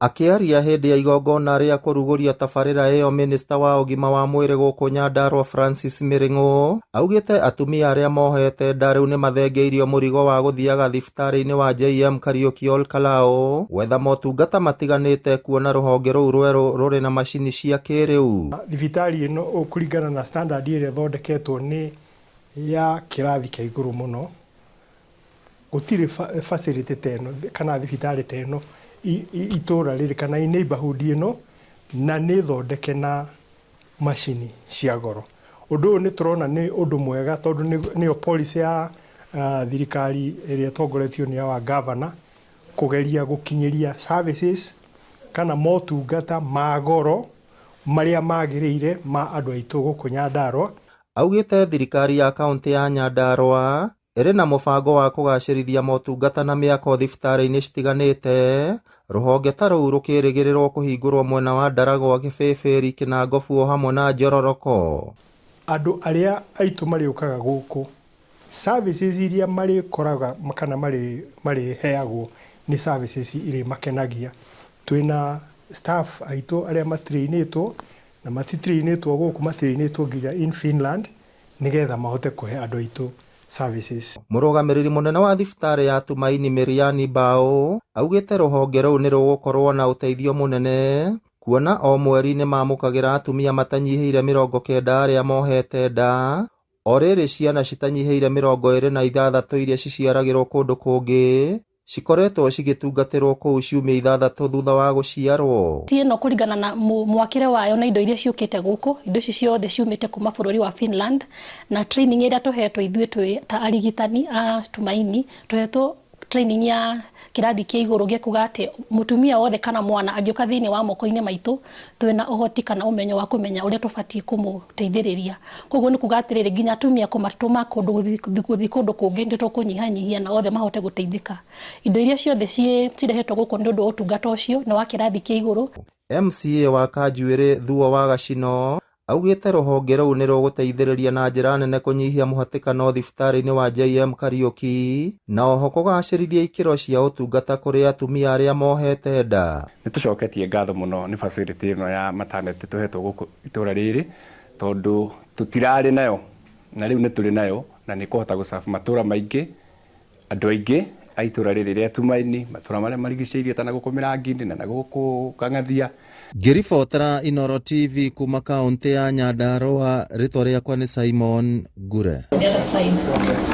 Akĩaria hĩndĩ ya igongona rĩa kũrugũria tabarĩra ĩyo minista wa ũgima wa mwĩrĩ gũkũ Nyandarua Francis Mĩrĩng'ũ augĩte atumia arĩa mohete nda rĩu nĩmathengeirio mũrigo wa gũthiaga thibitarĩ-inĩ wa JM Kariuki Ol Kalou gwetha motungata matiganĩte kuona rũhonge rũu rwerũ rũrĩ na macini cia kĩrĩu. Thibitarĩ ĩno kũringana na standard ĩrĩa ĩthondeketwo nĩ ya kĩrathi kĩa igũrũ mũno. Gũtirĩ facility ta ĩno kana thibitarĩ ta ĩno itũra rĩrĩ kana neighborhood ĩno, na nĩ thondeke na macini cia goro. Ũndũ ũyũ nĩ tũrona nĩ ũndũ mwega tondũ nĩyo policy ya thirikari ĩrĩa ĩtongoretio nĩ our governor kũgeria gũkinyĩria services kana motungata ma goro marĩa magĩrĩire ma andũ aitũ gũkũ Nyandarua. Augĩte thirikari ya kaunti ya Nyandarua ĩrĩ na mũbango wa kũgacĩrithia motungata na mĩako thibitarĩ-inĩ citiganĩte, rũhonge ta rũu rũkĩrĩgĩrĩrwo kũhingũrwo mwena wa Ndaragwa, Kĩbĩbĩri, Kĩnangobu o hamwe na Njororoko. Andũ arĩa aitũ marĩũkaga gũkũ, services iria marĩkoraga kana marĩheagwo nĩ services irĩ makenagia. Twĩna staff aitũ arĩa matrainĩtwo na matitrainĩtwo gũkũ, matrainĩtwo nginya in Finland nĩgetha mahote kũhe andũ aitũ services. Mũrũgamĩrĩri mũnene wa thibitarĩ ya Tumaini Miriani Mbao augĩte rũhonge rũu nĩ rũgũkorwo na ũteithio mũnene kuona o mweri nĩ mamũkagĩra atumia matanyihĩire 90 arĩa mohete nda, o rĩrĩ ciana citanyihĩire 26 iria ciciaragĩrwo kũndũ kũngĩ cikoretwo cigĩtungatĩrwo kũu ciumia 6 thutha wa gũciarwo. Ti ĩno kũringana na mwakĩre wayo na indo iria ciũkĩte gũkũ, indo ici ciothe ciumĩte kuma bũrũri wa Finland, na training ĩrĩa tũhetwo ithuĩ twĩ ta arigitani a Tumaini, tũhetwo training ya kĩrathi kĩa igũrũ gĩa kuga atĩ mũtumia wothe kana mwana angĩũka thĩinĩ wa moko-inĩ maitũ, twĩna ũhoti kana ũmenyo wa kũmenya ũrĩa tũbatiĩ kũmũteithĩrĩria. Koguo nĩ kuga atĩrĩrĩ, nginya atumia kũmatũma kũndũ gũthiĩ kũndũ kũngĩ nĩ tũkũnyihanyihia na othe mahote gũteithĩka. Indo iria ciothe cirehetwo gũkũ nĩ ũndũ wa ũtungata ũcio nĩ wa kĩrathi kĩa igũrũ. MCA wa Kanjuĩrĩ Thuo wa Gacino augĩte rũhonge rũu nĩ rũgũteithĩrĩria na njĩra nene kũnyihia mũhatĩkano thibitarĩ-inĩ wa JM Kariuki na oho kũgacĩrithia ikĩro cia ũtungata kũrĩ atumia arĩa mohete nda. Nĩ tũcoketie ngatho mũno nĩ facility ĩno ya maternity tũhetwo gũkũ itũra rĩrĩ tondũ tũtirarĩ nayo na rĩu nĩ tũrĩ nayo na nĩ kũhota gũserve matũra maingĩ, andũ aingĩ a itũra rĩrĩ rĩa Tumaini, matũra marĩa marigicĩirie ta na gũkũ Mĩrangi-inĩ na gũkũ Kang'athia. Ngĩribotera Inooro TV kuma kaunti ya Nyandarua, rĩtwa rĩakwa nĩ Simon Ngure. The other side.